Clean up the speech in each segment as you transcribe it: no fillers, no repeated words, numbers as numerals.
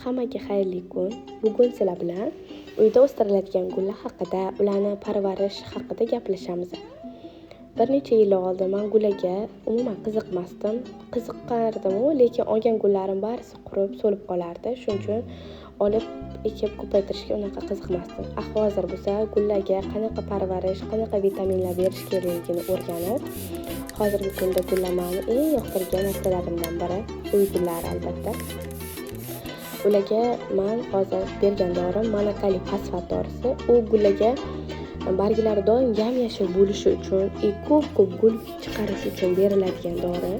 Hammaga xayrli kun. Bugun sizlar bilan uyda o'stiriladigan gullar haqida, ularni parvarish haqida gaplashamiz. Bir necha yil oldin man gullarga umuman qiziqmasdim. Qiziqardim-u, lekin olgan gullarim barisi qurib, so'lib qolardi. Shuning uchun olib ekib ko'paytirishga unaqa qiziqmasdim. Hozir bo'lsa gullarga qanaqa parvarish, qanaqa vitaminlar berish kerakligini o'rganib, hozirgi kunda gullar mani eng yoqtirgan narsalarimdan biri, uy gullari albatta. Ularga man hozir bergan dorim monokaliy fosfat dorisi. U gullarga barglari doim yam-yashil bo'lishi uchun, ko'p-ko'p gul chiqarish uchun beriladigan dori.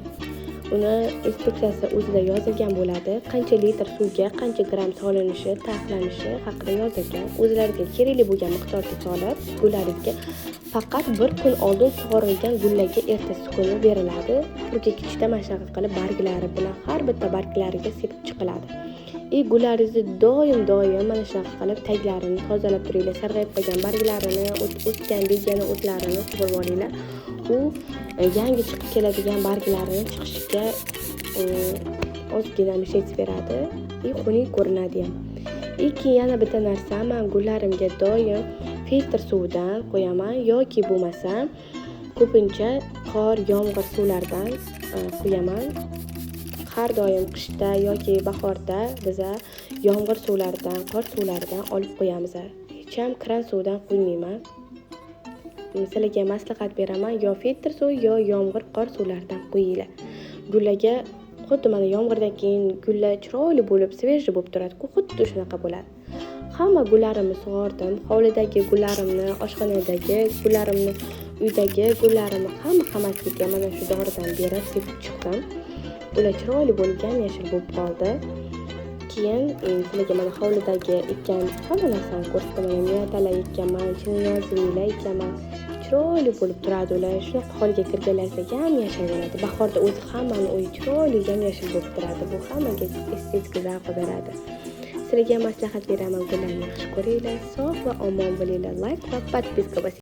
Uni instruksiyasi o'zida yozilgan bo'ladi. Qancha litr suvga qancha gramm solinishi, taxlanishi haqida yozilgan. O'zlariga kerakli bo'lgan miqdorda solib, gullaringizga faqat bir kun oldin sug'orilgan gullarga ertasi kuni beriladi. Purkagichda mana shunaqa qilib barglari bilan har bitta barglariga sepib chiqiladi. Gullaringizni doim mana shunaqa qilib taglarini tozalab turinglar. Sarg'ayib qolgan barglarini, o'tgan begona o'tlarini sug'urib olinglar. U yangi chiqib keladigan barglarini chiqishiga ozgina mishet beradi. Xunuk ko'rinadi ham. Keyin yana bitta narsa, men gullarimga doim filtr suvidan qo'yaman yoki bo'lmasa ko'pincha qor, yomg'ir suvlaridan qo'yaman. Har doim qishda yoki bahorda biza yomg'ir suvlaridan, qor suvlaridan olib qo'yamiz. Hech ham kran suvidan qo'ymayman. Sizlarga maslahat beraman, yo filtr suvi, yo yomg'ir, qor suvlaridan qo'yinglar. Gullarga xuddi mana yomg'irdan keyin gullar chiroyli bo'lib, svejiy bo'lib turadi-ku, xuddi shunaqa bo'ladi. Hamma gullarimni sug'ordim, hovlidagi gullarimni, oshxonadagi gullarimni, uydagi gullarimni hammasiga mana shu doridan berib sepib chiqdim. Ular chiroyli bo'lib, yam-yashil bo'lib qoldi. Keyin sizlarga mana hovlidagi ekkan hamma narsani ko'rsataman. Mana miyatalar ekkanman, chinozliklar ekkanman. Chiroyli bo'lib turadi ular. Shunaqa holga kirganlarida yam-yashil bo'ladi. Bahorda o'zi hammani uyi chiroyli yam-yashil bo'lib turadi. Bu hammaga estetik zavq beradi. Sizlarga maslahat beraman, gullarni yaxshi ko'ringlar, sog' va omon bo'linglar. Like va podpiska bosinglar.